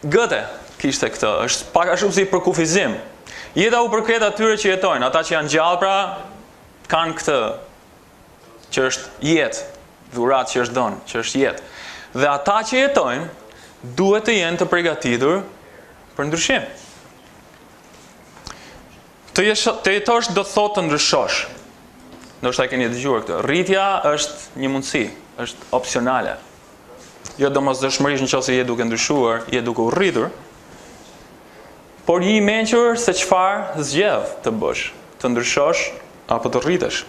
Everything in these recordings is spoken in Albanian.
Gëte kishte këtë, është pak a shumë si përkufizim. Jeta u përket atyre që jetojnë, ata që janë gjallë pra kanë këtë që është jetë, dhuratë që është dhënë, që është jetë. Dhe ata që jetojnë duhet të jenë të përgatitur për ndryshim. Të, jesh, të jetosh do të thotë të ndryshosh. Ndoshta e keni dëgjuar këtë. Rritja është një mundësi, është opsionale. Jo domosdoshmërisht në qoftë se je duke ndryshuar, je duke u rritur, por ji i mençur se çfarë zgjedh të bësh, të ndryshosh apo të rritesh.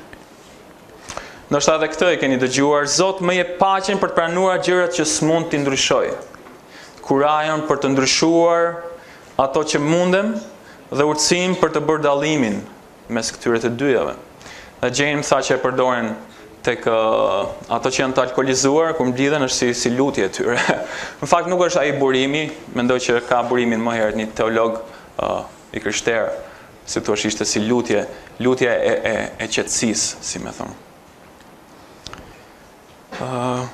Ndoshta edhe këtë e keni dëgjuar, Zot më jep paqen për të pranuar gjërat që s'mund t'i ndryshoj. Kurajon për të ndryshuar ato që mundem dhe urtësinë për të bërë dallimin mes këtyre të dyjave. Dhe gjejmë sa që e përdorin tek uh, ato që janë të alkoolizuar kur mblidhen është si si lutje e tyre. Në fakt nuk është ai burimi, mendoj që ka burimin më herët një teolog uh, i krishterë, si thua ishte si lutje, lutje e e e qetësisë, si me thënë. Uh,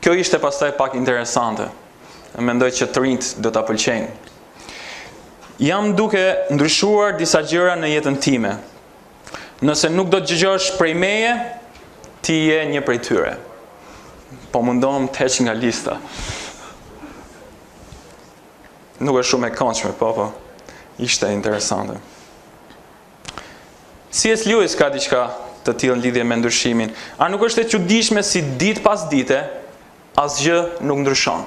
kjo ishte pastaj pak interesante. Mendoj që të rinjtë do ta pëlqejnë. Jam duke ndryshuar disa gjëra në jetën time. Nëse nuk do të dëgjosh prej meje, ti je një prej tyre. Po mundohem të heq nga lista. Nuk është shumë e këndshme, po po. Ishte interesante. C.S. Lewis ka diçka të tillë në lidhje me ndryshimin. A nuk është e çuditshme si ditë pas dite asgjë nuk ndryshon.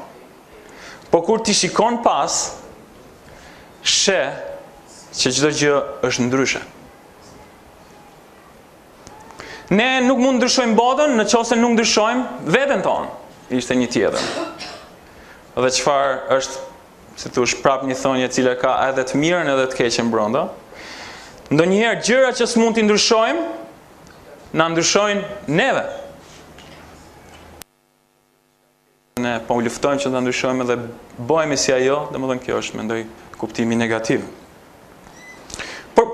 Po kur ti shikon pas, sheh që çdo gjë është ndryshe. Ne nuk mund ndryshojmë botën në qoftë se nuk ndryshojmë veten tonë. Ishte një tjetër. Dhe çfarë është, si thuash, prap një thënie e cila ka edhe të mirën edhe të keqen brenda. Ndonjëherë gjëra që s'mund t'i ndryshojmë, na ndryshojnë neve. Ne po luftojmë që ta ndryshojmë dhe bëhemi si ajo, domethënë kjo është mendoj kuptimi negativ. Por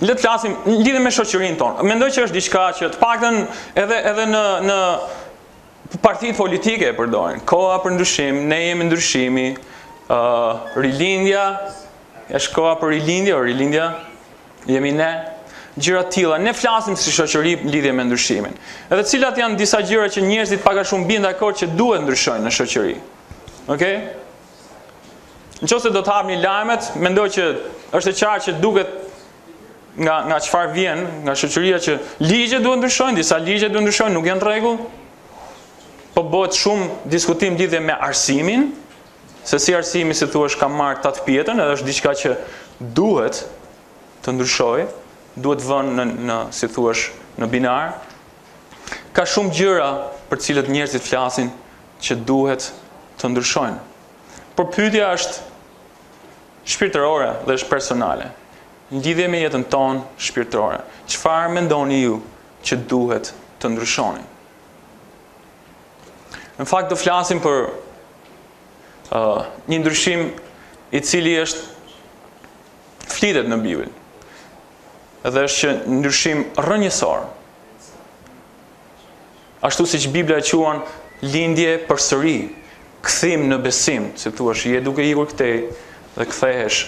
le të flasim në lidhje me shoqërinë tonë. Mendoj që është diçka që të paktën edhe edhe në në partitë politike e përdorin. Koha për ndryshim, ne jemi ndryshimi, ë uh, rilindja, është koha për rilindje, o rilindja Jemi ne gjëra të tilla. Ne flasim si shoqëri në lidhje me ndryshimin. Edhe cilat janë disa gjëra që njerëzit pak a shumë bien dakord që duhet ndryshojnë në shoqëri. Okej? Okay? Në qoftë se do të hapni lajmet, mendoj që është e qartë që duket nga nga çfarë vjen, nga shoqëria që ligjet duhet ndryshojnë, disa ligje duhet ndryshojnë, nuk janë në rregull. Po bëhet shumë diskutim lidhje me arsimin, se si arsimi si thua ka marrë tatëpjetën, edhe është diçka që duhet të ndryshojë, duhet vënë në në si thua në binar. Ka shumë gjëra për të cilët njerëzit flasin që duhet të ndryshojnë. Por pyetja është shpirtërore dhe është personale. Në lidhje me jetën tonë shpirtërore, çfarë mendoni ju që duhet të ndryshoni? Në fakt do flasim për uh, një ndryshim i cili është flitet në Bibël. Dhe është që ndryshim rrënjësor. Ashtu siç Bibla e quan lindje përsëri, kthim në besim, si thua, je duke ikur këtej dhe kthehesh.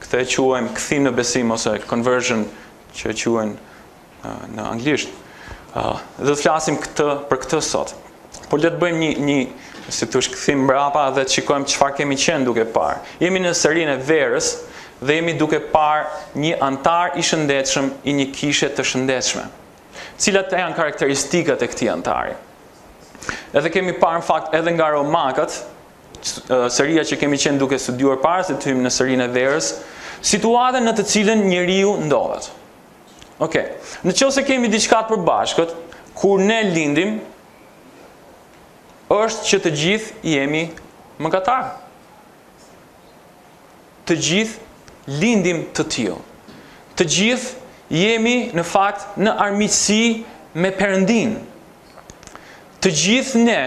Këtë e quajmë kthim në besim ose conversion që e quajnë në anglisht. Dhe do të flasim këtë për këtë sot. Por le të bëjmë një një si thosh kthim mbrapa dhe të shikojmë çfarë kemi qenë duke parë. Jemi në serinë e verës dhe jemi duke parë një anëtar i shëndetshëm i një kishe të shëndetshme. Cilat janë karakteristikat e këtij anëtari? Edhe kemi parë në fakt edhe nga Romakët, seria që kemi qenë duke studiuar para se të hyjmë në serinë e verës, situatën në të cilën njeriu ndodhet. Ok. Në qoftë se kemi diçka të përbashkët, kur ne lindim, është që të gjithë jemi mëkatarë. Të gjithë lindim të tillë. Të gjithë jemi në fakt në armiqësi me Perëndinë. Të gjithë ne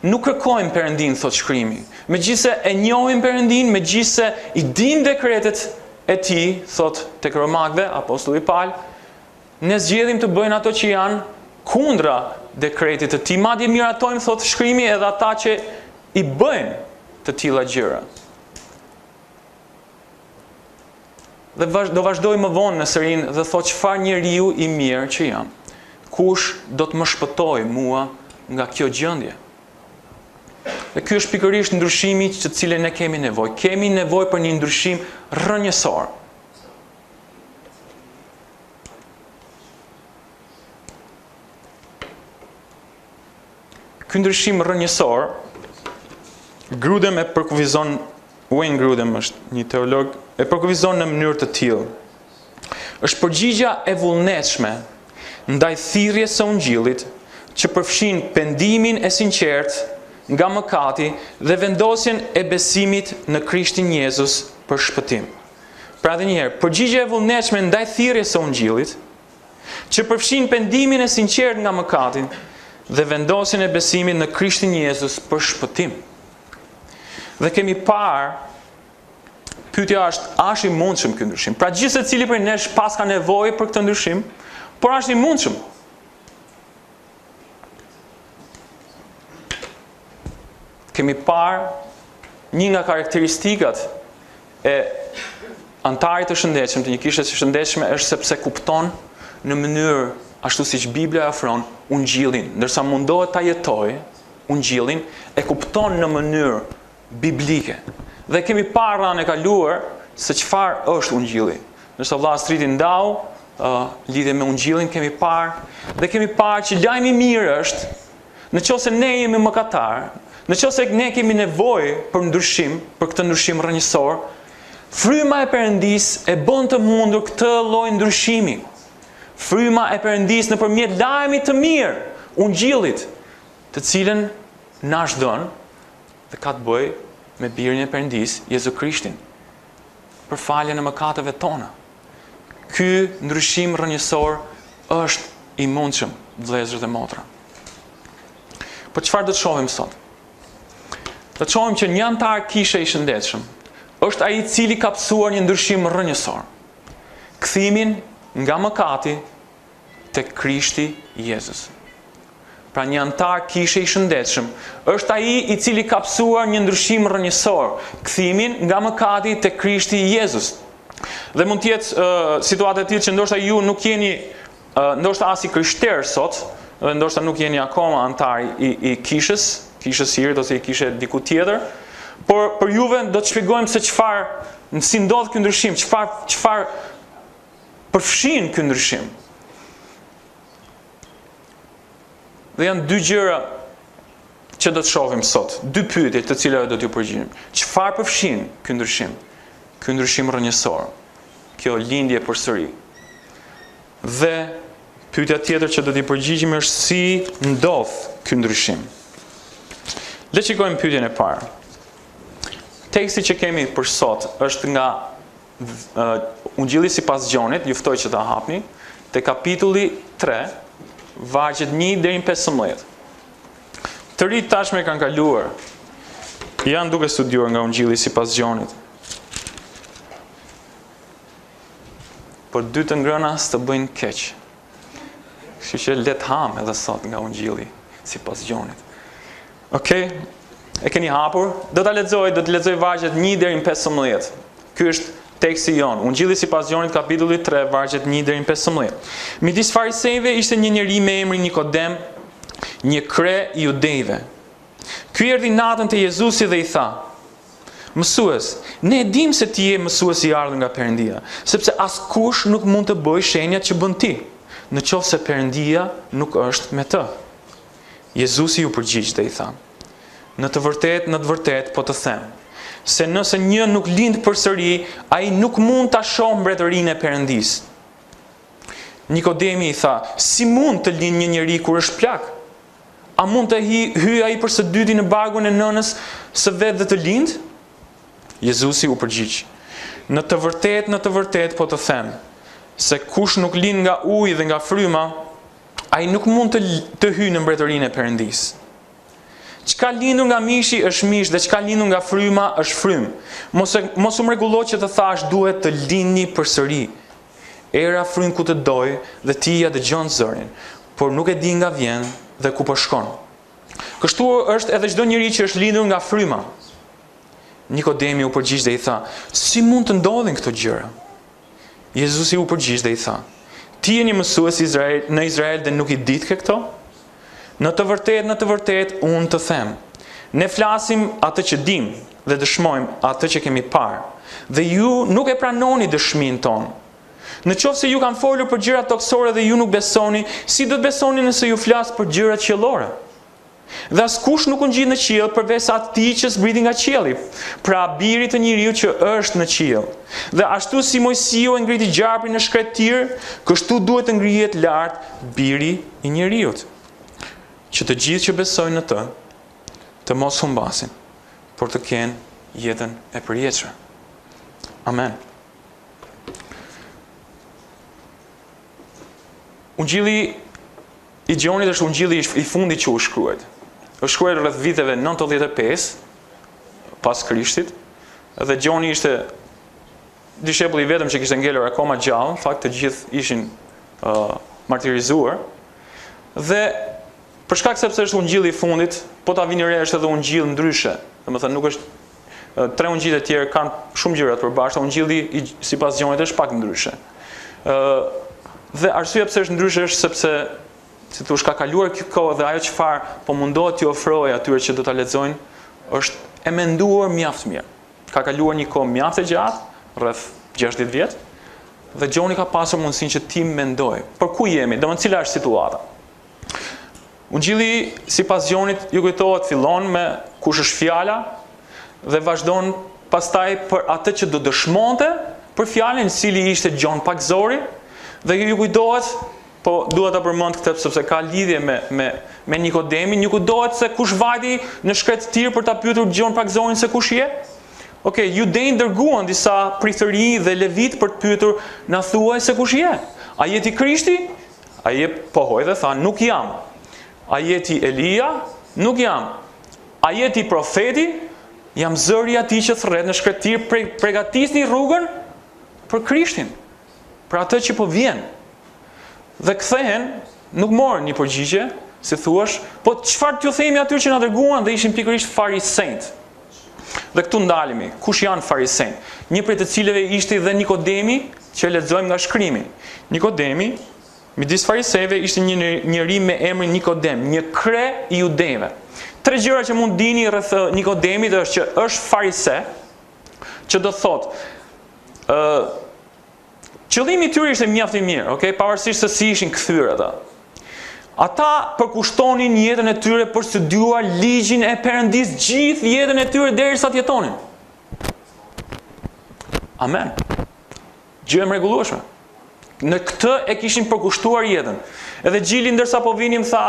nuk kërkojmë Perëndinë, thotë shkrimi. Megjithëse e njohim Perëndinë, megjithëse i dimë dekretet e tij, thotë tek Romakëve apostulli Pal, ne zgjedhim të bëjmë ato që janë kundra dekretit të tij. Madje miratojmë, thotë shkrimi, edhe ata që i bëjnë. të tilla gjëra. Dhe vazh, do vazhdojë më vonë në serinë dhe thotë çfarë njeriu i mjerë që jam. Kush do të më shpëtojë mua nga kjo gjendje? Dhe ky është pikërisht ndryshimi që të cilin ne kemi nevojë. Kemi nevojë për një ndryshim rrënjësor. Ky ndryshim rrënjësor Grudem e përkufizon Wayne Grudem është një teolog e përkufizon në mënyrë të tillë. Është përgjigja e vullnetshme ndaj thirrjes së ungjillit që përfshin pendimin e sinqertë nga mëkati dhe vendosjen e besimit në Krishtin Jezus për shpëtim. Pra edhe një herë, përgjigja e vullnetshme ndaj thirrjes së ungjillit që përfshin pendimin e sinqertë nga mëkati dhe vendosjen e besimit në Krishtin Jezus për shpëtim. Dhe kemi parë pyetja është, a është i mundshëm ky ndryshim? Pra gjithsecili prej nesh paska nevojë për këtë ndryshim, por a është i mundshëm? Kemi parë një nga karakteristikat e anëtarit të shëndetshëm, të një kishe të shëndetshme është sepse kupton në mënyrë ashtu siç Biblia e ofron ungjillin, ndërsa mundohet ta jetojë ungjillin, e kupton në mënyrë biblike. Dhe kemi parë radhën e kaluar se çfarë është ungjilli. Ndërsa vëlla Astriti ndau uh, lidhje me ungjillin kemi parë dhe kemi parë që lajmi i mirë është Në qoftë se ne jemi mëkatarë, në qoftë se ne kemi nevojë për ndryshim, për këtë ndryshim rrënjësor, fryma e Perëndisë e bën të mundur këtë lloj ndryshimi. Fryma e Perëndisë nëpërmjet lajmit të mirë, ungjillit, të cilën na është dhënë dhe ka të bëjë me birin e Perëndisë, Jezu Krishtin, për faljen e mëkateve tona. Ky ndryshim rrënjësor është i mundshëm, vëllezër dhe motra. Po çfarë do të shohim sot? Do të shohim që një anëtar kishe i shëndetshëm është ai i cili ka pësuar një ndryshim rrënjësor. Kthimin nga mëkati te Krishti Jezus. Pra një anëtar kishe i shëndetshëm është ai i cili ka pësuar një ndryshim rrënjësor, kthimin nga mëkati te Krishti Jezus. Dhe mund të jetë uh, situata e tillë që ndoshta ju nuk jeni uh, ndoshta as i krishterë sot dhe ndoshta nuk jeni akoma anëtar i, i kishës, kishës Hirit ose i kishe diku tjetër, por për juve do të shpjegojmë se çfarë si ndodh ky ndryshim, çfarë çfarë përfshin ky ndryshim. Dhe janë dy gjëra që do të shohim sot, dy pyetje të cilave do t'ju përgjigjemi. Çfarë përfshin ky ndryshim? Ky ndryshim rrënjësor, kjo lindje përsëri. Dhe pyetja tjetër që do t'i përgjigjemi është si ndodh ky ndryshim. Le të shikojmë pyetjen e parë. Teksti që kemi për sot është nga Ungjilli sipas Gjonit, ju ftoj që ta hapni, te kapitulli 3, vargjet 1 deri në 15. Të rinjtë tashmë e kanë kaluar. Janë duke studiuar nga Ungjilli sipas Gjonit. Por dy të ngrëna s'të bëjnë keq. Kështu që le të hamë edhe sot nga Ungjilli sipas Gjonit. Okej. Okay. E keni hapur? Do ta lexoj, do të lexoj vargjet 1 deri në 15. Ky është teksti jonë. Ungjilli sipas Gjonit kapitulli 3, vargjet 1 deri në 15. Midis farisenjve ishte një njeri me emrin Nikodem, një kre i judejve. Ky erdhi natën te Jezusi dhe i tha: Mësues, ne e dimë se ti je mësues i ardhur nga Perëndia, sepse askush nuk mund të bëjë shenjat që bën ti, në qoftë se Perëndia nuk është me të. Jezusi iu përgjigj dhe i tha: Në të vërtetë, në të vërtetë po të them, se nëse një nuk lind përsëri, ai nuk mund ta shohë mbretërinë e Perëndisë. Nikodemi i tha: Si mund të lindë një njeri kur është plak? A mund të hyjë ai për së dyti në barkun e nënës së vet dhe të lindë? Jezusi u përgjigj: Në të vërtetë, në të vërtetë po të them, se kush nuk lind nga uji dhe nga fryma, ai nuk mund të të hyjë në mbretërinë e Perëndisë. Ç'ka lindur nga mishi është mish dhe ç'ka lindur nga fryma është frymë. Mos e, mos u mrekullo që të thashë duhet të lindni përsëri. Era fryn ku të dojë dhe ti ia dëgjon zërin, por nuk e di nga vjen dhe ku po shkon. Kështu është edhe çdo njeri që është lindur nga fryma. Nikodemi u përgjigj dhe i tha, si mund të ndodhin këto gjëra? Jezusi u përgjigj dhe i tha, ti je një mësues Izrael, në Izrael dhe nuk i ditke këto? Në të vërtetë, në të vërtetë, unë të them, ne flasim atë që dimë dhe dëshmojmë atë që kemi parë, dhe ju nuk e pranoni dëshminë tonë. Në qoftë se ju kam folur për gjërat tokësore dhe ju nuk besoni, si do të besoni nëse ju flas për gjërat qiellore? Dhe askush nuk u ngjit në qiell përveç atij që zbriti nga qielli, pra birit të njeriut që është në qiell. Dhe ashtu si Moisiu e ngriti gjarprin në shkretëtirë, kështu duhet të ngrihet lart biri i njeriut, që të gjithë që besojnë në të, të mos humbasin, por të kenë jetën e përjetshme. Amen. Ungjilli i Gjonit është ungjilli i fundit që u shkruajt. Është shkruar rreth viteve 95 pas Krishtit dhe Gjoni ishte dishepulli i vetëm që kishte ngelur akoma gjallë, në fakt të gjithë ishin uh, martirizuar. Dhe për shkak sepse është ungjilli i fundit, po ta vini re është edhe ungjill ndryshe. Domethënë nuk është tre ungjijtë e tjerë kanë shumë gjëra të përbashkëta, ungjilli i, sipas Gjonit është pak ndryshe. Ë dhe arsyeja pse është ndryshe është sepse si thosh ka kaluar kjo kohë dhe ajo çfarë po mundohet t'u ofrojë atyre që do ta lexojnë është e menduar mjaft mirë. Ka kaluar një kohë mjaft e gjatë, rreth 60 vjet, dhe Gjoni ka pasur mundësinë që t'i mendojë. Por ku jemi? Domethënë cila është situata? Ungjilli sipas Gjonit ju kujtohet fillon me kush është fjala dhe vazhdon pastaj për atë që do dëshmonte për fjalën i cili ishte Gjon Pagëzori dhe ju kujtohet po dua ta përmend këtë sepse ka lidhje me me me Nikodemin, ju kujtohet se kush vajti në shkretëtirë për ta pyetur Gjon Pagëzorin se kush je? Ok, judenjtë dërguan disa priftërinj dhe levitë për të pyetur, na thuaj se kush je? A je ti Krishti? Ai e pohoi dhe tha, nuk jam. A je ti Elia? Nuk jam. A je ti profeti? Jam zëri i atij që thërret në shkretëtirë, pre, pregatisni rrugën për Krishtin, për atë që po vjen. Dhe kthehen, nuk morën një përgjigje, si thuash, po çfarë t'ju themi atyre që na dërguan dhe ishin pikërisht farisenjtë. Dhe këtu ndalemi, kush janë farisenjtë? Një prej të cilëve ishte dhe Nikodemi, që lexojmë nga shkrimi. Nikodemi, midis farisejve ishte një njeri me emrin Nikodem, një kre i judenjve. Tre gjëra që mund dini rreth eh, Nikodemit është që është farise, që do thotë ë uh, Qëllimi i tyre ishte mjaft i mirë, okay, pavarësisht se si ishin kthyer ata. Ata përkushtonin jetën e tyre për studiuar ligjin e Perëndisë gjithë jetën e tyre derisa të jetonin. Amen. Gjë e mrekullueshme. Në këtë e kishin përkushtuar jetën. Edhe Gjili ndërsa po vinim tha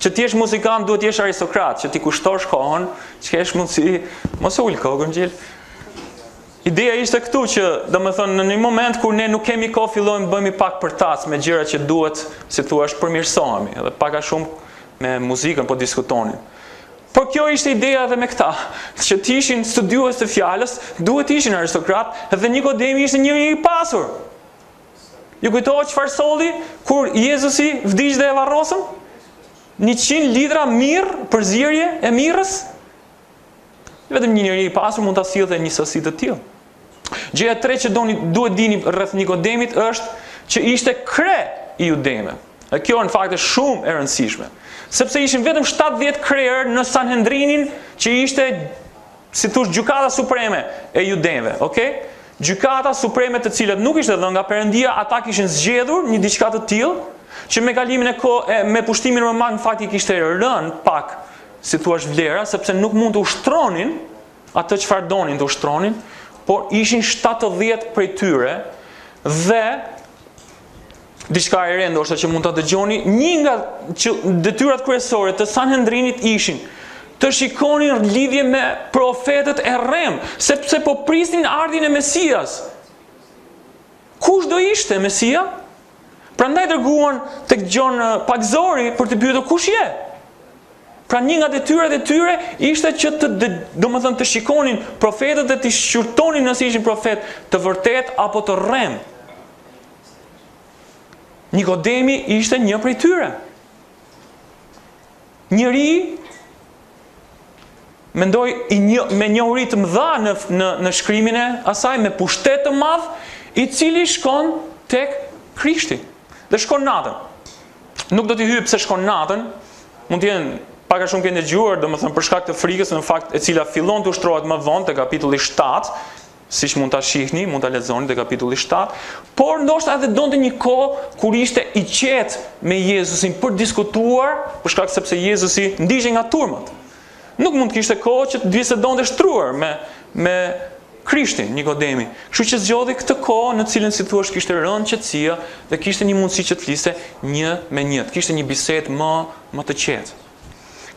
që të jesh muzikant duhet të jesh aristokrat, që t'i kushtosh kohën, që kesh mundësi, mos e ul kokën Gjil. Ideja ishte këtu që, domethënë, në një moment kur ne nuk kemi kohë, fillojmë bëhemi pak përtac me gjëra që duhet, si thua, përmirësohemi, edhe pak a shumë me muzikën po diskutonim. Por kjo ishte ideja edhe me këta, që të ishin studiues të fjalës, duhet të ishin aristokrat, dhe Nikodemi ishte njeri i pasur. Ju kujtohet çfarë solli kur Jezusi vdiq dhe e varrosën? 100 litra mirë, përzierje e mirës, Vetëm një njeri i pasur mund ta sillte një sasi të tillë. Gjëja e tretë që doni duhet dini rreth Nikodemit është që ishte kre i judenjve. Dhe kjo në fakt është shumë e rëndësishme, sepse ishin vetëm 70 krerë në Sanhedrinin që ishte si thosh gjykata supreme e judenjve, okay? Gjykata supreme të cilët nuk ishte dhënë nga Perëndia, ata kishin zgjedhur një diçka të tillë që me kalimin e kohë me pushtimin romak në fakt i kishte rënë pak si thuash vlera, sepse nuk mund të ushtronin atë çfarë donin të ushtronin, por ishin 70 prej tyre dhe diçka e re ndoshta që mund ta dëgjoni, një nga që, detyrat kryesore të Sanhedrinit ishin të shikonin lidhje me profetët e rremë, sepse po prisnin ardhjen e Mesias. Kush do ishte Mesia? Prandaj dërguan tek Gjon Pagëzori për të pyetur kush je? Pra një nga detyrat e tyre ishte që të, domethënë të shikonin profetët dhe të shqyrtonin nëse ishin profetë të vërtetë apo të rremë. Nikodemi ishte një prej tyre. Njeri. Mendoj i një, me njohuri të mëdha në në në shkrimin e asaj me pushtet të madh, i cili shkon tek Krishti. Dhe shkon natën. Nuk do t'i hyj pse shkon natën, mund të jenë pak a shumë keni dëgjuar, domethënë për shkak të frikës në fakt e cila fillon të ushtrohet më vonë te kapitulli 7, siç mund ta shihni, mund ta lexoni te kapitulli 7, por ndoshta edhe donte një kohë kur ishte i qetë me Jezusin për diskutuar, për shkak sepse Jezusi ndiqej nga turmat. Nuk mund të kishte kohë që të bisedonte shtruar me me Krishtin, Nikodemi. Kështu që zgjodhi këtë kohë në cilën si thua kishte rënë qetësia dhe kishte një mundësi që të fliste një me një, të kishte një bisedë më më të qetë.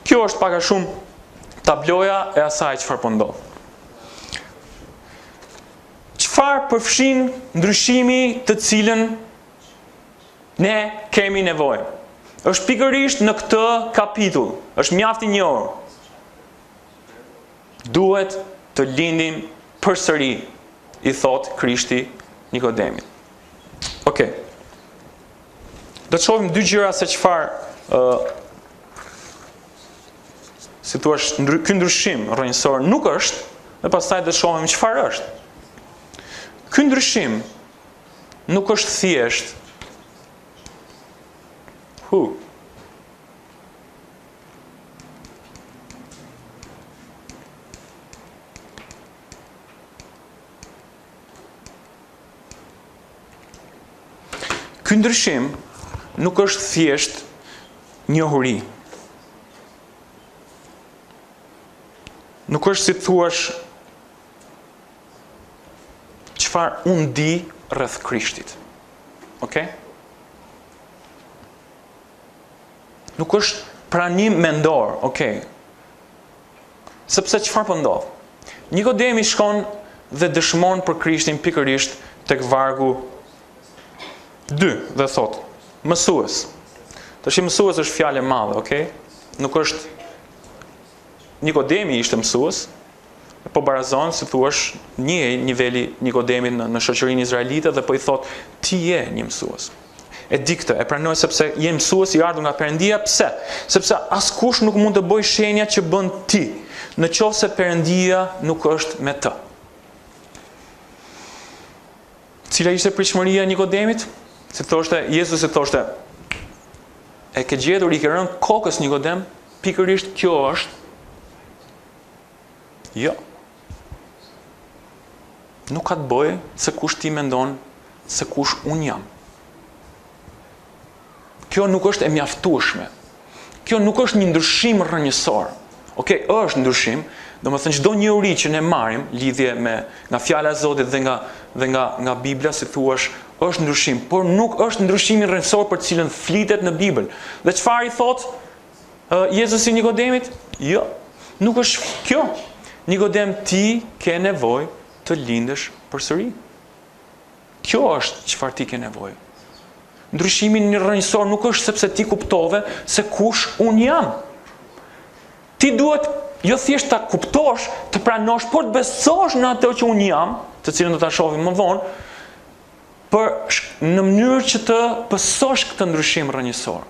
Kjo është pak a shumë tabloja e asaj çfarë po ndodh. Çfarë përfshin ndryshimi të cilën ne kemi nevojë? Është pikërisht në këtë kapitull. Është mjaft i njohur. Duhet të lindim përsëri, i thotë Krishti Nikodemit. Okej. Okay. Do të shohim dy gjëra se çfarë ë uh, si thua, ndry, ky ndryshim rrënjësor nuk është, dhe pastaj do të shohim çfarë është. Ky ndryshim nuk është thjesht hu Ky ndryshim nuk është thjesht njohuri. Nuk është si të thuash çfarë unë di rreth Krishtit. Okej? Okay? Nuk është pranim mendor, ok. Sepse çfarë po ndodh? Nikodemi shkon dhe dëshmon për Krishtin pikërisht tek vargu 2 dhe thotë, mësues. Tashi mësues është fjalë e madhe, ok? Nuk është Nikodemi ishte mësues, po barazon, si thuash, një niveli Nikodemit në, në shoqërinë izraelite dhe po i thotë, ti je një mësues. E di këtë, e pranoj sepse je mësues i ardhur nga Perëndia, pse? Sepse askush nuk mund të bëjë shenja që bën ti, në qoftë se Perëndia nuk është me të. Cila ishte pritshmëria e Nikodemit? Si thoshte, Jezusi thoshte, e ke gjetur, i ke rënë kokës Nikodem, pikërisht kjo është. Jo. Nuk ka të bëjë se kush ti mendon se kush unë jam. Kjo nuk është e mjaftueshme. Kjo nuk është një ndryshim rrënjësor. Okej, okay, është ndryshim, domethënë çdo njohuri që ne marrim lidhje me nga fjala e Zotit dhe nga dhe nga nga Bibla, si thuash, është ndryshim, por nuk është ndryshimi rrënjësor për të cilën flitet në Bibël. Dhe çfarë i thotë uh, Jezusi Nikodemit? Jo, nuk është kjo. Nikodem ti ke nevojë të lindësh përsëri. Kjo është çfarë ti ke nevojë. Ndryshimi rrënjësor nuk është sepse ti kuptove se kush unë jam. Ti duhet jo thjesht ta kuptosh, të pranosh, por të besosh në atë që unë jam, të cilën do ta shohim më vonë, për në mënyrë që të pësosh këtë ndryshim rrënjësor.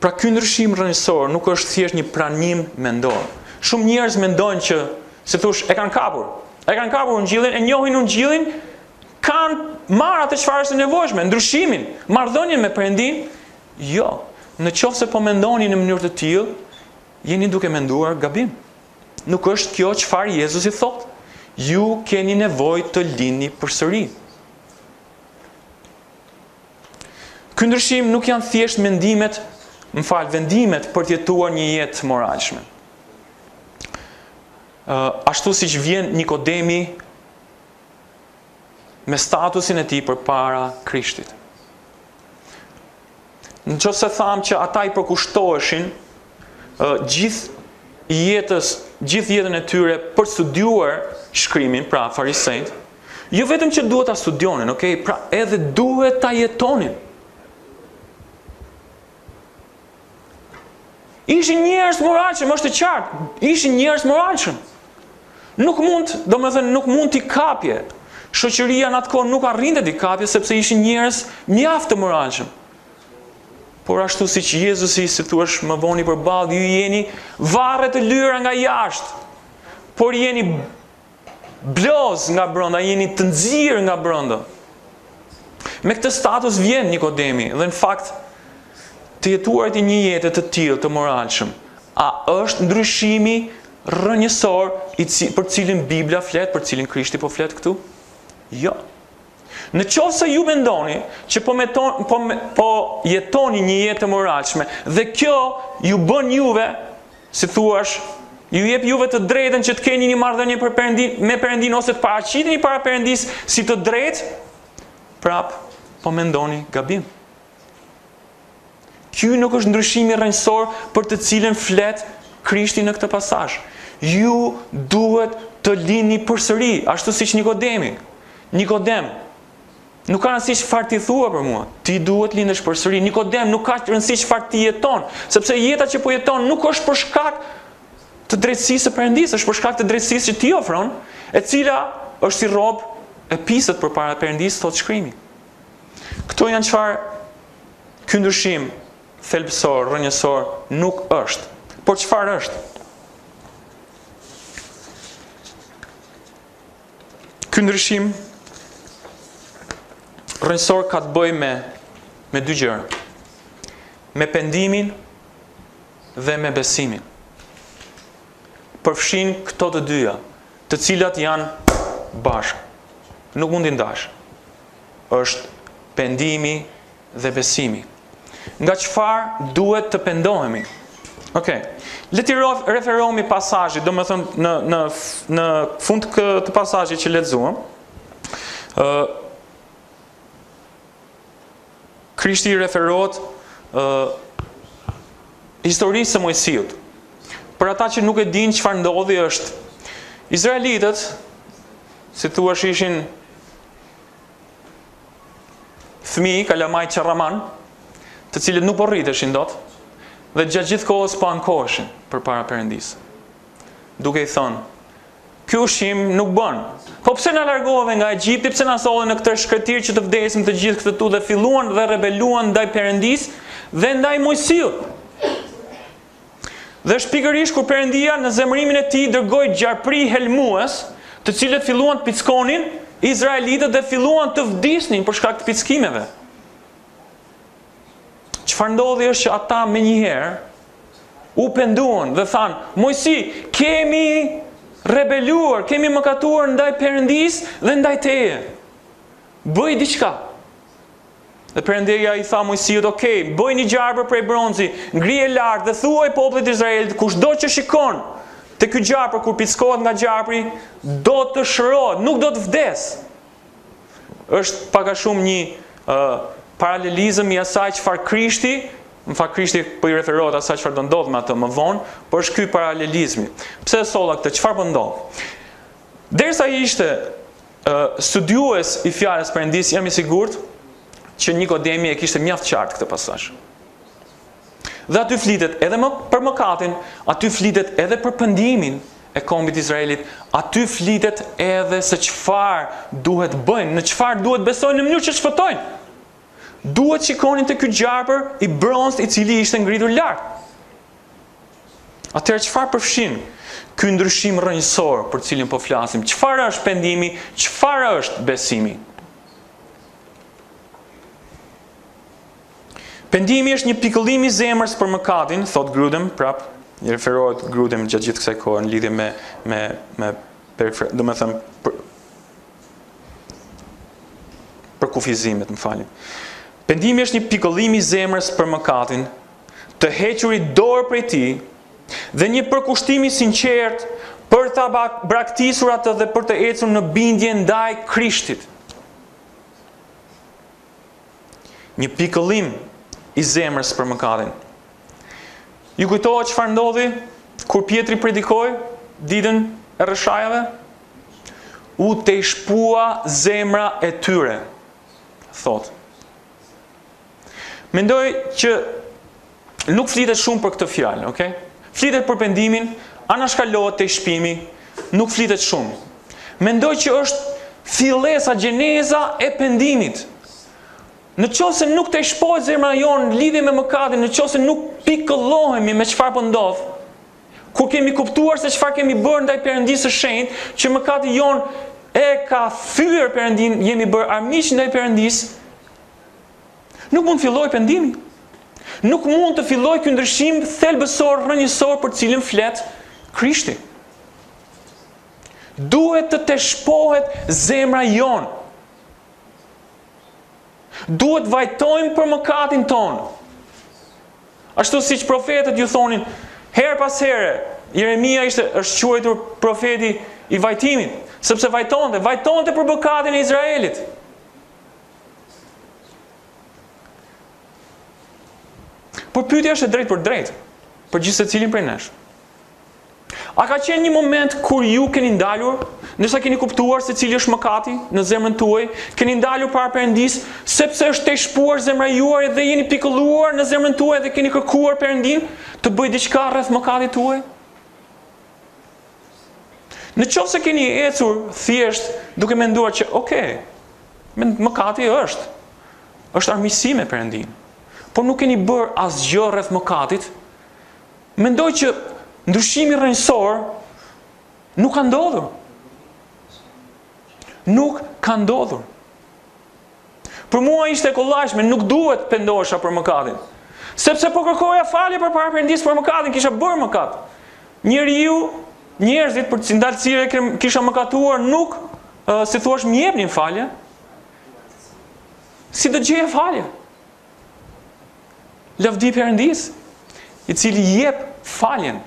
Pra ky ndryshim rrënjësor nuk është thjesht një pranim mendor. Shumë njerëz mendojnë që, si thush, e kanë kapur. E kanë kapur ungjillin, e njohin ungjillin, kanë marrë atë çfarë është e nevojshme, ndryshimin, marrëdhënien me Perëndinë. Jo, në qoftë se po mendoni në mënyrë të tillë, jeni duke menduar gabim. Nuk është kjo çfarë Jezusi thotë. Ju keni nevojë të lindni përsëri. Ky ndryshim nuk janë thjesht mendimet, më fal, vendimet për të jetuar një jetë të moralshme. Ë, ashtu siç vjen Nikodemi me statusin e tij përpara Krishtit. Në qoftë se thamë që ata i përkushtoheshin gjithë jetës, gjithë jetën e tyre për studiuar shkrimin, pra farisenjtë, jo vetëm që duhet ta studionin, okay, pra edhe duhet ta jetonin. Ishin njerëz moralshëm, është e qartë. Ishin njerëz moralshëm. Nuk mund, domethënë nuk mund t'i kapje. Shoqëria në atë kohë nuk arrinte t'i kapje sepse ishin njerëz mjaft të moralshëm. Por ashtu siç Jezusi, si thuash, më vonë i përball, ju jeni varre të lyera nga jashtë, por jeni blozë nga brenda, jeni të nxirë nga brenda. Me këtë status vjen Nikodemi dhe në fakt të jetuarit i një jete të tillë të moralshëm, a është ndryshimi rrënjësor i për cilin Bibla flet, për cilin Krishti po flet këtu? Jo. Në qoftë se ju mendoni që po, meton, po, po jetoni një jetë të moralshme dhe kjo ju bën juve, si thuash, ju jep juve të drejtën që të keni një marrëdhënie për Perëndin, me Perëndin ose të paraqiteni para Perëndisë si të drejtë, prap po mendoni gabim. Ky nuk është ndryshimi rrënjësor për të cilin flet Krishti në këtë pasazh. Ju duhet të lindni përsëri, ashtu siç Nikodemi. Nikodem, nuk ka rëndësi çfarë ti thua për mua. Ti duhet të lindësh përsëri. Nikodem, nuk ka rëndësi çfarë ti jeton, sepse jeta që po jeton nuk është për shkak të drejtësisë së Perëndisë, është për shkak të drejtësisë që ti ofron, e cila është si rrobë e pisët përpara Perëndisë, thotë shkrimi. Këto janë çfarë ky ndryshim thelbësor, rrënjësor nuk është. Por çfarë është? Ky ndryshim rrënjësor ka të bëjë me me dy gjëra. Me pendimin dhe me besimin. Përfshin këto të dyja, të cilat janë bashkë. Nuk mund t'i ndash. Është pendimi dhe besimi. Nga çfarë duhet të pendohemi? Okej. Okay. Le t'i referohemi pasazhit, domethënë në në në fund të, të pasazhit që lexuam. ë uh, Krishti i referohet ë uh, historisë së Moisiut. Për ata që nuk e dinë çfarë ndodhi është Izraelitët, si thua ishin fëmijë, kalamaj qorramanë, të cilët nuk po rriteshin dot dhe gjatë gjithë kohës po ankoheshin përpara Perëndisë. Duke i thënë, ky ushqim nuk bën. Po pse na largove nga Egjipti, pse na solle në këtë shkretëtirë që të vdesim të gjithë këtu dhe filluan dhe rebeluan ndaj Perëndisë dhe ndaj Moisiut. Dhe është pikërisht kur Perëndia në zemërimin e tij dërgoi gjarpri helmues, të cilët filluan të pickonin izraelitët dhe filluan të vdisnin për shkak të pickimeve. Çfarë ndodhi është që ata menjëherë u penduan dhe thanë, Mojsi, kemi rebeluar, kemi mëkatuar ndaj Perëndisë dhe ndaj teje. Bëj diçka. Dhe Perëndia i tha Moisiut, "Ok, bëj një gjarpër prej bronzi, ngrije lart dhe thuaj popullit të Izraelit, kushdo që shikon te ky gjarpër kur pickohet nga gjarpri, do të shërohet, nuk do të vdesë." Është pak a shumë një uh, paralelizëm i asaj çfarë Krishti, në fakt Krishti po i referohet asaj çfarë do ndodhë me atë më vonë, por është ky paralelizmi. Pse e solla këtë? Çfarë po ndodh? Derisa ishte studiues i fjalës Perëndisë, jam i sigurt që Nikodemi e kishte mjaft qartë këtë pasazh. Dhe aty flitet edhe më për mëkatin, aty flitet edhe për pendimin e kombit Izraelit, aty flitet edhe se çfarë duhet bëjnë, në çfarë duhet besojnë në mënyrë që të shpëtojnë. Duhet shikonin te ky gjarpër i bronztë i cili ishte ngritur lart. Atëherë çfarë përfshin ky ndryshim rrënjësor për të cilin po flasim? Çfarë është pendimi? Çfarë është besimi? Pendimi është një pikëllim i zemrës për mëkatin, thotë Grudem, prap i referohet Grudem gjatë gjithë kësaj kohe në lidhje me me me domethënë për, përkufizimet, më falni. Pendimi është një pikëllim i zemrës për mëkatin, të hequrit dorë prej tij dhe një përkushtim i sinqertë për ta braktisur atë dhe për të ecur në bindje ndaj Krishtit. Një pikëllim i zemrës për mëkatin. Ju kujtohet çfarë ndodhi kur Pjetri predikoi ditën e rrëshajave? U tejshpua zemra e tyre, thotë. Mendoj që nuk flitet shumë për këtë fjalë, okay? Flitet për pendimin, anashkalohet tejshpimi, nuk flitet shumë. Mendoj që është fillesa, gjeneza e pendimit. Në qoftë se nuk tejshpohet zemra jonë në lidhje me mëkatin, në qoftë se nuk pikëllohemi me çfarë po ndodh, kur kemi kuptuar se çfarë kemi bërë ndaj Perëndisë së shenjtë, që mëkati jonë e ka fyer Perëndinë, jemi bërë armiq ndaj Perëndisë, nuk mund të fillojë pendimi. Nuk mund të fillojë ky ndryshim thelbësor, rrënjësor për të cilin flet Krishti. Duhet të teshpohet zemra jonë. Duhet vajtojmë për mëkatin tonë. Ashtu siç profetët ju thonin, herë pas here, Jeremia ishte është quajtur profeti i vajtimit, sepse vajtonte, vajtonte për mëkatin e Izraelit. Por pyetja është e drejtpërdrejtë për gjithsecilin prej nesh. A ka qenë një moment kur ju keni ndalur, ndërsa keni kuptuar se cili është mëkati në zemrën tuaj, keni ndalur para Perëndisë, sepse është tejshpuar zemra juaj dhe jeni pikëlluar në zemrën tuaj dhe keni kërkuar Perëndinë të bëjë diçka rreth mëkatit tuaj? Në qoftë se keni ecur thjesht duke menduar që, ok, mëkati është, është armiqësi me Perëndinë, por nuk keni bërë asgjë rreth mëkatit, Mendoj që ndryshimi rrënjësor nuk ka ndodhur. Nuk ka ndodhur. Për mua ishte e kollajshme, nuk duhet të pendohesha për mëkatin. Sepse po kërkoja falje përpara Perëndisë për mëkatin, kisha bërë mëkat. Njeriu, njerëzit për të ndaj të cilëve kisha mëkatuar nuk, si thua, më jepnin falje. Si do gjeja falje? Lavdi Perëndisë, i cili jep faljen.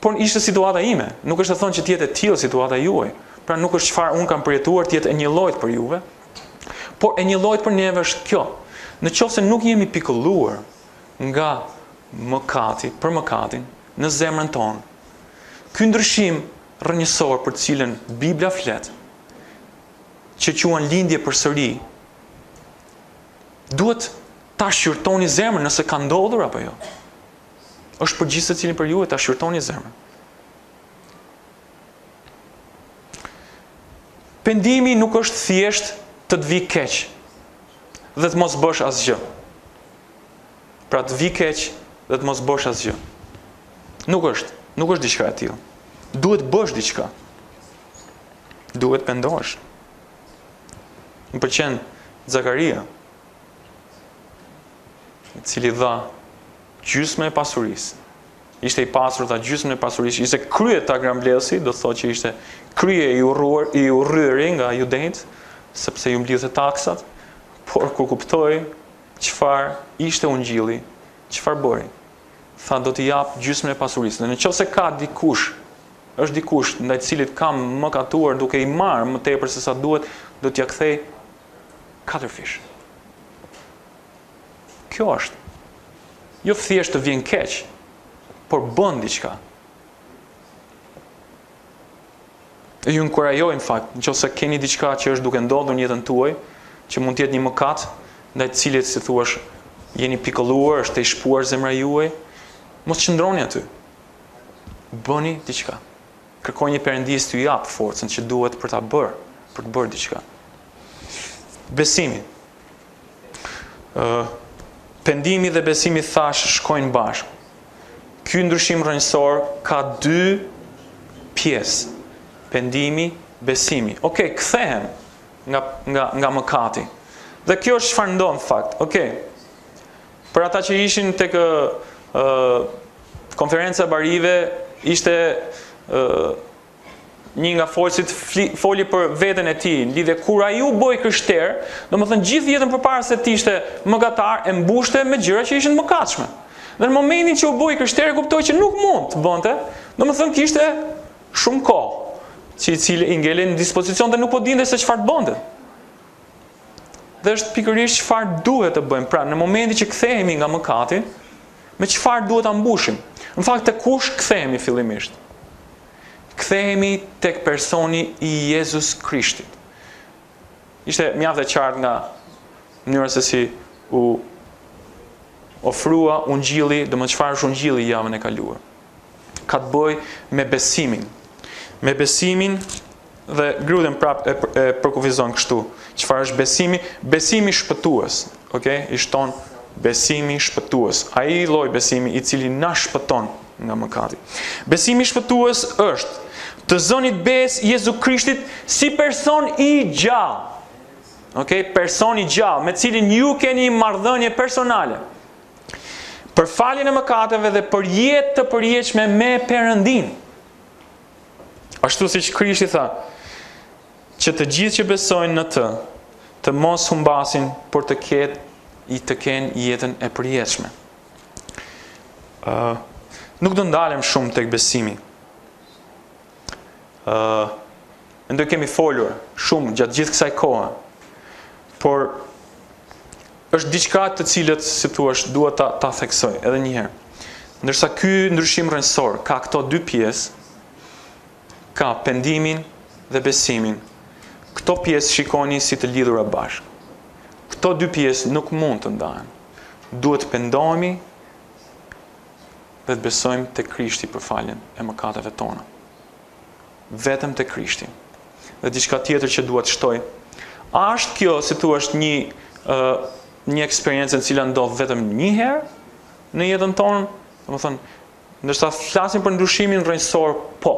Por ishte situata ime, nuk është e thënë që të jetë e tillë situata juaj. Pra nuk është çfarë unë kam përjetuar të jetë e njëllojtë për juve. Por e njëllojtë për neve është kjo. Në qoftë se nuk jemi pikëlluar nga mëkati, për mëkatin në zemrën tonë, ky ndryshim rrënjësor për të cilën Bibla flet, që quan lindje përsëri, Duhet ta shqyrtoni zemrën nëse ka ndodhur apo jo. Është për gjithsecilin prej juve ta shqyrtoni zemrën. Pendimi nuk është thjesht të të vijë keq dhe të mos bësh asgjë. Pra të vijë keq dhe të mos bësh asgjë. Nuk është, nuk është diçka e tillë. Duhet bësh diçka. Duhet pendohesh. Më pëlqen Zakaria, i cili dha gjysmën e pasurisë. Ishte i pasur, dha gjysmën e pasurisë, ishte krye tagrambledhësi, do të thotë që ishte krye i urruar, i urryeri nga judenjtë, sepse ju mblidhte taksat, por kur kuptoi çfarë ishte ungjilli, çfarë bëri? Tha do t'i jap gjysmën e pasurisë. Dhe në qoftë se ka dikush Është dikush ndaj të cilit kam mëkatuar duke i marrë më tepër se sa duhet, do t'ia kthej katërfish. Kjo është. Jo thjesht të vjen keq, por bën diçka. E ju inkurajoj në fakt, në qoftë se keni diçka që është duke ndodhur në jetën tuaj, që mund të jetë një mëkat, ndaj të cilit si thuash jeni pikëlluar, është tejshpuar zemra juaj, mos qëndroni aty. Bëni diçka. Kërkoni Perëndisë t'ju japë forcën që duhet për ta bërë, për të bërë diçka. Besimi. Ë pendimi dhe besimi thashë shkojnë bashkë. Ky ndryshim rrënjësor ka dy pjesë. Pendimi, besimi. Okej, kthehem nga nga nga mëkati. Dhe kjo është çfarë ndodh në fakt. Okej. Për ata që ishin tek ë konferenca e barive ishte ë një nga folësit foli për veten e tij, në lidhje kur ai u bë i krishterë, domethënë gjithë jetën përpara se të ishte mëkatar e mbushte me gjëra që ishin të mëkatshme. Dhe në momentin që u bë i krishterë e kuptoi që nuk mund të bënte, domethënë kishte shumë kohë që i cili i ngelej në dispozicion dhe nuk po dinte se çfarë të bënte. Dhe është pikërisht çfarë duhet të bëjmë. Pra, në momentin që kthehemi nga mëkati, me çfarë duhet ta mbushim? Në fakt, te kush kthehemi fillimisht? Kthehemi tek personi i Jezus Krishtit. Ishte mjaft e qartë nga mënyra se si u ofrua ungjilli, domethënë çfarë është ungjilli javën e kaluar. Ka të bëjë me besimin. Me besimin. Dhe Grudem prap e, e përkufizon kështu. Çfarë është besimi? Besimi shpëtues, okay? I shton besimi shpëtues. Ai lloj besimi i cili na shpëton nga mëkati. Besimi shpëtues është të zënit besë Jezu Krishtit si person i gjallë. Ok, person i gjallë me cilin ju keni një marrëdhënie personale. Për faljen e mëkateve dhe për jetë të përjetshme me Perëndinë. Ashtu siç Krishti tha, që të gjithë që besojnë në të, të mos humbasin, por të ketë i të kenë jetën e përjetshme. Uh, nuk do ndalem shumë tek besimi. Uh, mendoj kemi folur shumë gjatë gjithë kësaj kohe, por është diçka të cilët, si thua, dua ta ta theksoj edhe një herë. Ndërsa ky ndryshim rrënjësor ka këto dy pjesë, ka pendimin dhe besimin. Këto pjesë shikoni si të lidhura bashkë. Këto dy pjesë nuk mund të ndahen. Duhet të pendohemi dhe të besojmë te Krishti për faljen e mëkateve tona. Vetëm te Krishti. Dhe diçka tjetër që dua të shtoj, a është kjo, si thua, është një ë uh, një eksperiencë e cila ndodh vetëm një herë në jetën tonë, domethënë, ndërsa flasim për ndryshimin rrënjësor, po,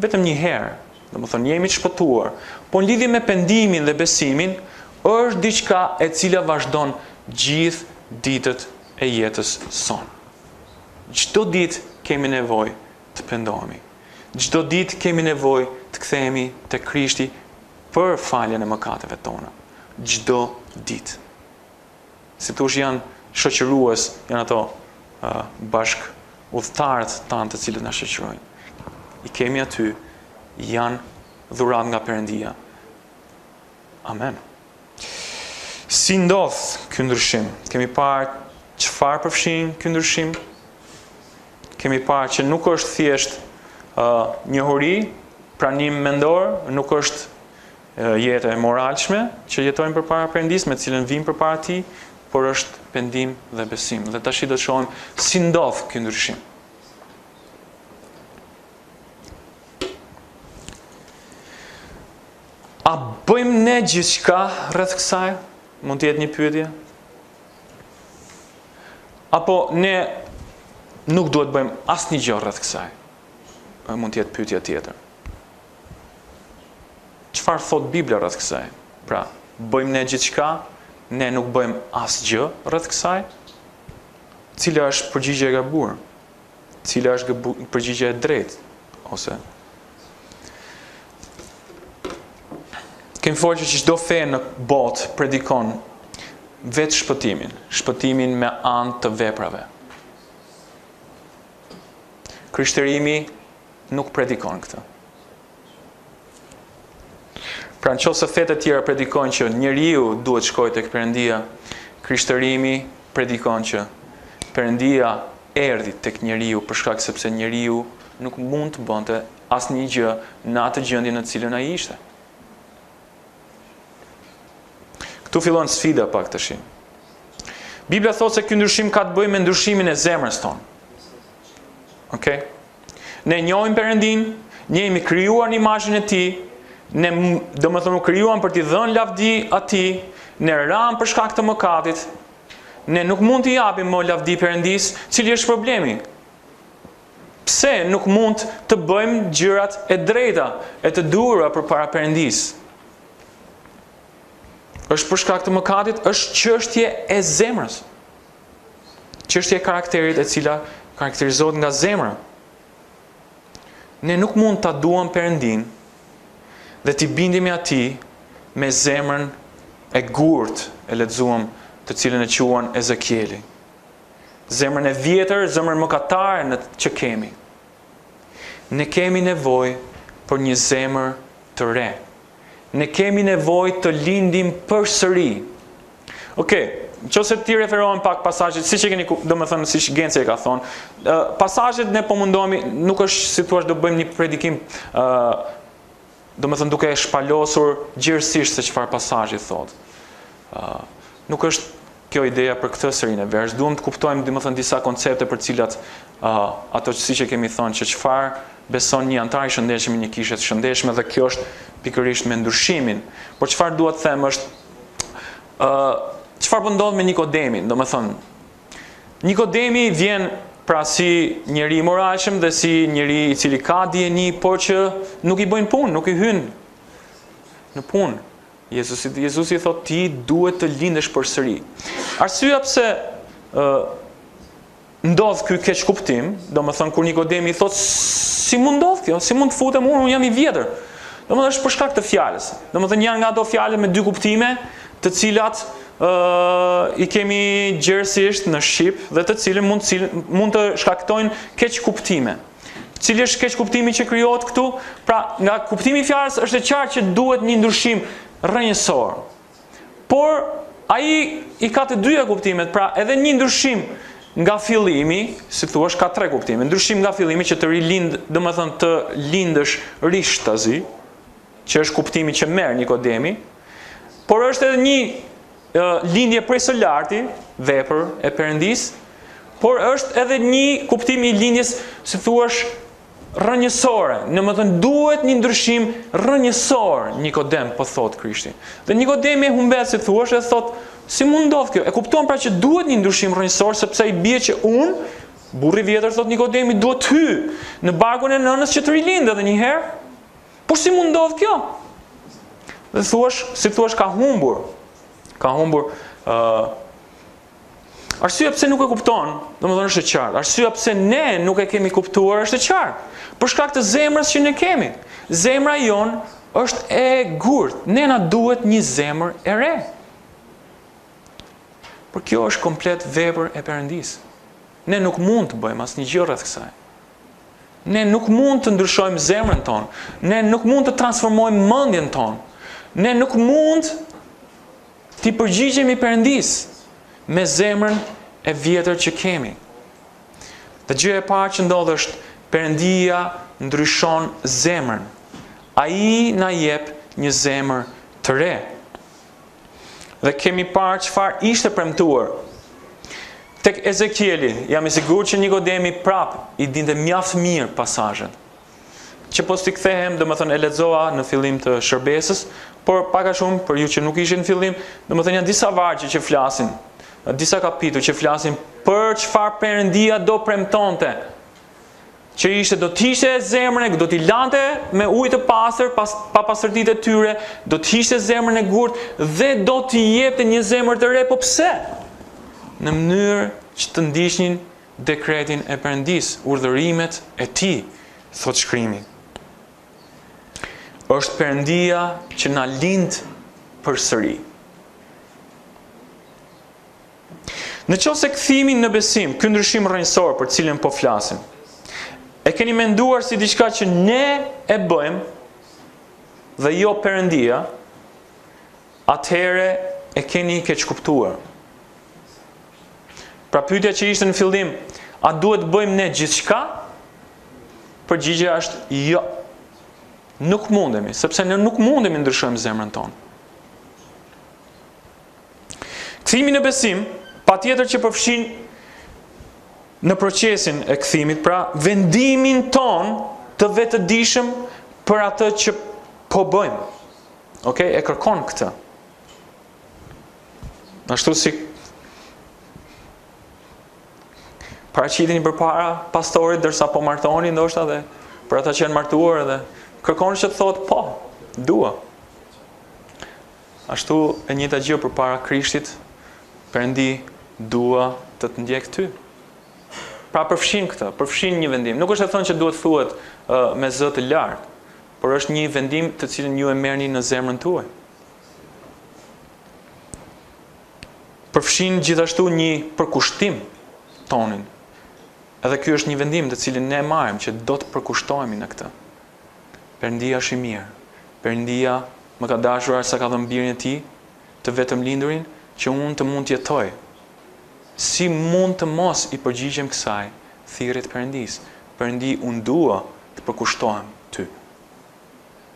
vetëm një herë, domethënë jemi të shpëtuar, po në lidhje me pendimin dhe besimin, është diçka e cila vazhdon gjithë ditët e jetës sonë. Çdo ditë kemi nevojë të pendohemi. Çdo ditë kemi nevojë të kthehemi te Krishti për faljen e mëkateve tona. Çdo ditë. Si thush janë shoqërues, janë ato uh, bashkudhëtarët tanë të cilët na shoqërojnë. I kemi aty, janë dhuratë nga Perëndia. Amen. Si ndodh ky ndryshim? Kemi parë çfarë përfshin ky ndryshim? Kemi parë që nuk është thjesht uh, njohuri, pranim mendor, nuk është uh, jetë e moralshme që jetojmë përpara Perëndisë, me të cilën vijmë përpara Tij, por është pendim dhe besim. Dhe tashi do të shohim si ndodh ky ndryshim. A bëjmë ne gjithçka rreth kësaj? Mund të jetë një pyetje. Apo ne nuk duhet bëjmë asnjë gjë rreth kësaj? Mund të jetë pyetja tjetër. Çfarë thotë Bibla rreth kësaj? Pra, bëjmë ne gjithçka, ne nuk bëjmë asgjë rreth kësaj? Cila është përgjigja e gabuar? Cila është përgjigja e drejtë? Ose Kemi folur që çdo fe në botë predikon vetëshpëtimin, shpëtimin me anë të veprave. Krishterimi nuk predikon këtë. Pra në qoftë se fetë e tjera predikojnë që njeriu duhet shkojë tek Perëndia, krishterimi predikon që Perëndia erdhi tek njeriu për shkak sepse njeriu nuk mund të bënte asnjë gjë në atë gjendje në të cilën ai ishte. Këtu fillon sfida pak tash. Bibla thotë se ky ndryshim ka të bëjë me ndryshimin e zemrës tonë. Okej? Okay? Ne njohim Perëndinë, ne jemi krijuar në imazhin e Tij, ne domethënë u krijuam për t'i dhënë lavdi Atij, ne ramë për shkak të mëkatit. Ne nuk mund t'i japim më lavdi Perëndisë, cili është problemi? Pse nuk mund të bëjmë gjërat e drejta e të duhura përpara Perëndisë? Është për shkak të mëkatit, është çështje e zemrës. Çështje e karakterit e cila karakterizohet nga zemra. Ne nuk mund ta duam Perëndinë dhe t'i bindemi atij me zemrën e gurtë e lexuam të cilën e quan Ezekieli. Zemrën e vjetër, zemrën mëkatare në që kemi. Ne kemi nevojë për një zemër të re. Ne kemi nevojë të lindim përsëri. Okej, okay, qoftë se t'i referohem pak pasazhit, siç e keni, domethënë siç Genci e ka thonë, pasazhet ne po mundohemi, nuk është si thua do bëjmë një predikim ë domethënë duke e shpalosur gjerësisht se çfarë pasazhi thotë. Ë nuk është kjo ideja për këtë serinë e verës. Duam të kuptojmë domethënë disa koncepte për të cilat uh, ato që siç e kemi thënë që çfarë beson një anëtar i shëndetshëm i një kishe të shëndetshme dhe kjo është pikërisht me ndryshimin, por çfarë dua të them është ë uh, çfarë po ndodh me Nikodemin, domethënë Nikodemi vjen pra si njeri i moralshëm dhe si njeri i cili ka dijeni, por që nuk i bëjnë punë, nuk i hyn në punë. Jezusi Jezusi i thotë ti duhet të lindësh përsëri. Arsyeja pse ë ndodh ky keqkuptim, domethënë kur Nikodemi i thotë si mund ndodh kjo, si mund të futem unë, unë jam i vjetër. Domethënë është për shkak të fjalës. Domethënë janë nga ato fjalë me dy kuptime, të cilat ë i kemi gjerësisht në shqip dhe të cilën mund të mund të shkaktojnë keqkuptime. Cili është keqkuptimi që krijohet këtu? Pra, nga kuptimi i fjalës është e qartë që duhet një ndryshim rrënjësor. Por ai i ka të dyja kuptimet, pra edhe një ndryshim nga fillimi, si thua, ka tre kuptime. Ndryshim nga fillimi që të rilind, domethënë të lindësh rishtazi, që është kuptimi që merr Nikodemi, por është edhe një lindje prej së larti, vepër e Perëndisë, por është edhe një kuptim i lindjes, si thuash, rrënjësore. Domethënë duhet një ndryshim rrënjësor, Nikodem po thotë Krishti. Dhe Nikodemi e humbet, si thuash, e thotë, si mund ndodh kjo? E kupton pra që duhet një ndryshim rrënjësor sepse i bie që unë, burri i vjetër thotë Nikodemi, duhet të hyj në barkun e nënës që të rilind edhe një herë. Por si mund ndodh kjo? Dhe thuash, si thuash ka humbur. Ka humbur ë uh, Arsyeja pse nuk e kupton, domethënë është e qartë. Arsyeja pse ne nuk e kemi kuptuar është e qartë. Për shkak të zemrës që ne kemi. Zemra jonë është e gurtë. Ne na duhet një zemër e re. Por kjo është komplet vepër e Perëndisë. Ne nuk mund të bëjmë asnjë gjë rreth kësaj. Ne nuk mund të ndryshojmë zemrën tonë. Ne nuk mund të transformojmë mendjen tonë. Ne nuk mund t'i përgjigjemi Perëndisë me zemrën e vjetër që kemi. Dhe gjëja e parë që ndodh është Perëndia ndryshon zemrën. Ai na jep një zemër të re. Dhe kemi parë çfarë ishte premtuar. Tek Ezekieli, jam i sigurt që Nikodemi prap i dinte mjaft mirë pasazhet. Që po s'i kthehem, domethënë e lexova në fillim të shërbesës, por pak a shumë për ju që nuk ishin në fillim, domethënë janë disa vargje që flasin, disa kapituj që flasin për çfarë Perëndia do premtonte që ishte do të hiqte zemrën e do t'i lante me ujë të pastër pas papastërtitë e tyre, do të hiqte zemrën e gurtë dhe do t'i jepte një zemër të re, po pse? Në mënyrë që të ndiqnin dekretin e Perëndisë, urdhërimet e tij, thotë shkrimi. Është Perëndia që na lind përsëri. Në qoftë se kthimi në besim, ky ndryshim rrënjësor për të cilin po flasim, e keni menduar si diçka që ne e bëjmë dhe jo Perëndia, atëherë e keni keqkuptuar. Pra pyetja që ishte në fillim, a duhet të bëjmë ne gjithçka? Përgjigja është jo. Nuk mundemi, sepse ne nuk mundemi ndryshojmë zemrën tonë. Kthimi në besim, patjetër që përfshin në procesin e kthimit, pra vendimin tonë të vetëdijshëm për atë që po bëjmë. Ok, e kërkon këtë. Ashtu si paraqiteni përpara pastorit ndërsa po martoheni ndoshta dhe për ata që janë martuar edhe kërkon që të thotë po, dua. Ashtu e njëjta gjë përpara Krishtit, Perëndi, dua të të ndjek ty. Pra përfshin këtë, përfshin një vendim. Nuk është e thënë që duhet thuhet uh, me zë të lartë, por është një vendim të cilin ju e merrni në zemrën tuaj. Përfshin gjithashtu një përkushtim tonin. Edhe ky është një vendim të cilin ne marrim që do të përkushtohemi në këtë. Perëndia është i mirë. Perëndia më ka dashur aq sa ka dhënë birin e tij, të vetëmlindurin, që unë të mund të jetoj. Si mund të mos i përgjigjem kësaj thirrje të Perëndisë? Perëndi, unë dua të përkushtohem ty.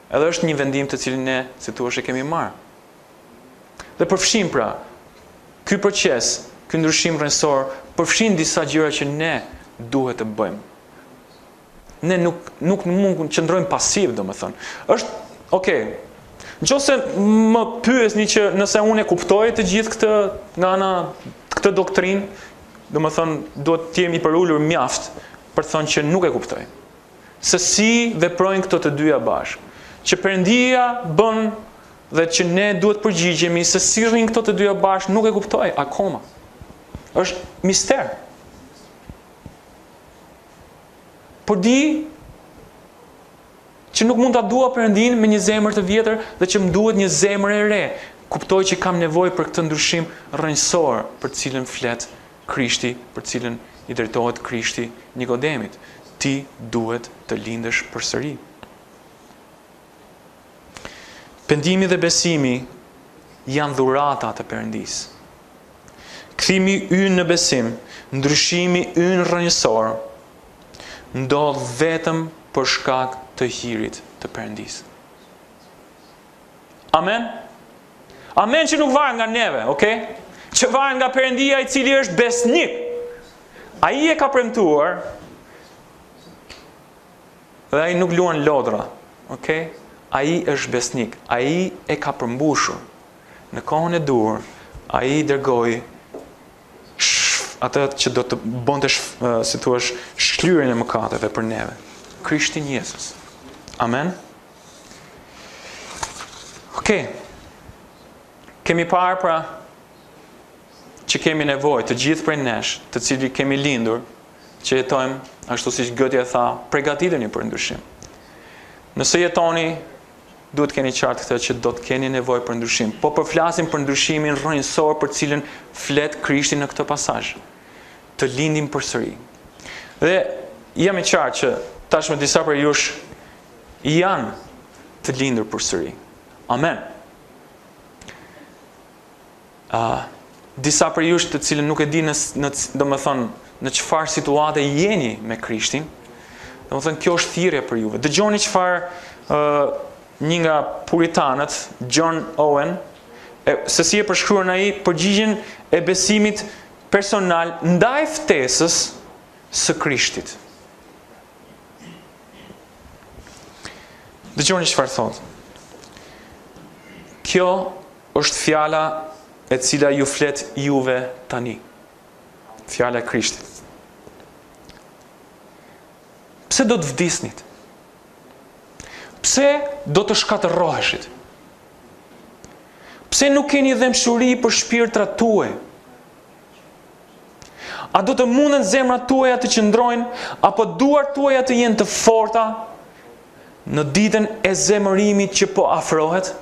Edhe është një vendim të cilin ne, si thuash, e kemi marrë. Dhe përfshin pra, ky proces, ky ndryshim rrënjësor, përfshin disa gjëra që ne duhet të bëjmë. Ne nuk nuk mund të qëndrojmë pasiv, domethënë. Është, Okej. Në qoftë se më pyesni që nëse unë e kuptoj të gjithë këtë nga ana këtë doktrinë, domethënë duhet të jem i përulur mjaft për të thënë që nuk e kuptoj. Se si veprojnë këto të dyja bashkë. Që Perëndia bën dhe që ne duhet përgjigjemi se si rrinë këto të dyja bashkë, nuk e kuptoj akoma. Është mister. Por di që nuk mund ta dua Perëndinë me një zemër të vjetër dhe që më duhet një zemër e re. Kuptoj që kam nevojë për këtë ndryshim rrënjësor për të cilën flet Krishti, për të cilën i drejtohet Krishti Nikodemit. Ti duhet të lindësh përsëri. Pendimi dhe besimi janë dhurata të Perëndisë. Kthimi ynë në besim, ndryshimi ynë rrënjësor, ndodh vetëm për shkak të hirit të Perëndisë. Amen. Amen që nuk varet nga neve, okay? Që varet nga Perëndia i cili është besnik. Ai e ka premtuar dhe ai nuk luan lodra, okay? Ai është besnik, ai e ka përmbushur. Në kohën e duhur, ai dërgoi atë që do të bënte si thua shlyerjen e mëkateve për neve. Krishtin Jezus. Amen. Okej. Okay. Kemi parë pra që kemi nevojë të gjithë prej nesh, të cilët kemi lindur, që jetojmë ashtu siç Goethe tha, pregatituni për ndryshim. Nëse jetoni Duhet të keni qartë këtë që do të keni nevojë për ndryshim. Po po flasim për ndryshimin rrënjësor për të cilën flet Krishti në këtë pasazh. Të lindim përsëri. Dhe jam i qartë që tashmë disa prej jush janë të lindur përsëri. Amen. Uh, disa prej jush të cilën nuk e di në, në domethënë, në çfarë situate jeni me Krishtin, domethënë, kjo është thirrje për juve. Dëgjoni çfarë uh, një nga puritanët, John Owen, e, se si e përshkruan ai përgjigjen e besimit personal ndaj ftesës së Krishtit. Dëgjoni çfarë thotë. Kjo Është fjala e cila ju flet juve tani. Fjala e Krishtit. Pse do të vdisnit? Pse do të shkatërroheshit? Pse nuk keni dhembshuri për shpirtrat tuaj? A do të munden zemrat tuaja të qëndrojnë apo duart tuaja të jenë të forta në ditën e zemërimit që po afrohet?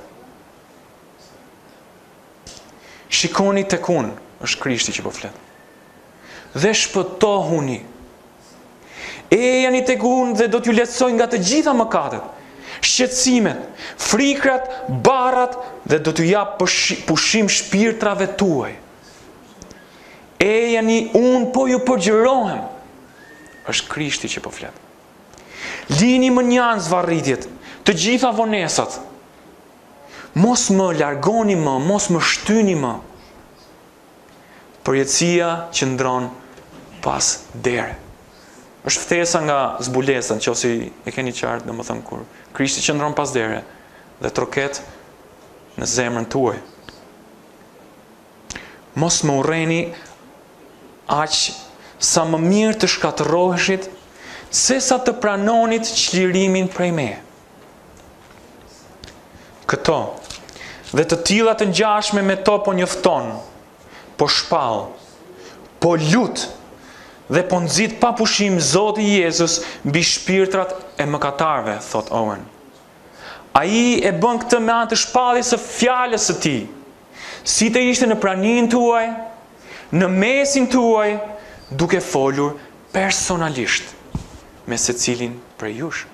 Shikoni tek unë, është Krishti që po flet. Dhe shpëtohuni. Ejani tek unë dhe do t'ju lehtësoj nga të gjitha mëkatet, shqetësimet, frikrat, barrat dhe do t'ju jap pushim shpirtrave tuaj. Ejani unë po ju përgjërohem. Është Krishti që po flet. Lini mënjanë zvarritjet, të gjitha vonesat. Mos më largoni më, mos më shtyni më. Përjetësia qëndron pas dere. Është ftesa nga zbulesa, në qoftë se e keni qartë, domethënë kur Krishti qëndron pas dere dhe troket në zemrën tuaj. Mos më urreni aq sa më mirë të shkatërroheshit, sesa të pranonit çlirimin prej meje. Këto dhe të tilla të ngjashme me to po njofton, po shpall, po lut dhe po nxit pa pushim Zoti Jezus mbi shpirtrat e mëkatarëve, thotë Owen. Ai e bën këtë me anë të shpalljes së fjalës së tij. Si të ishte në praninë tuaj, në mesin tuaj, duke folur personalisht me secilin prej jush.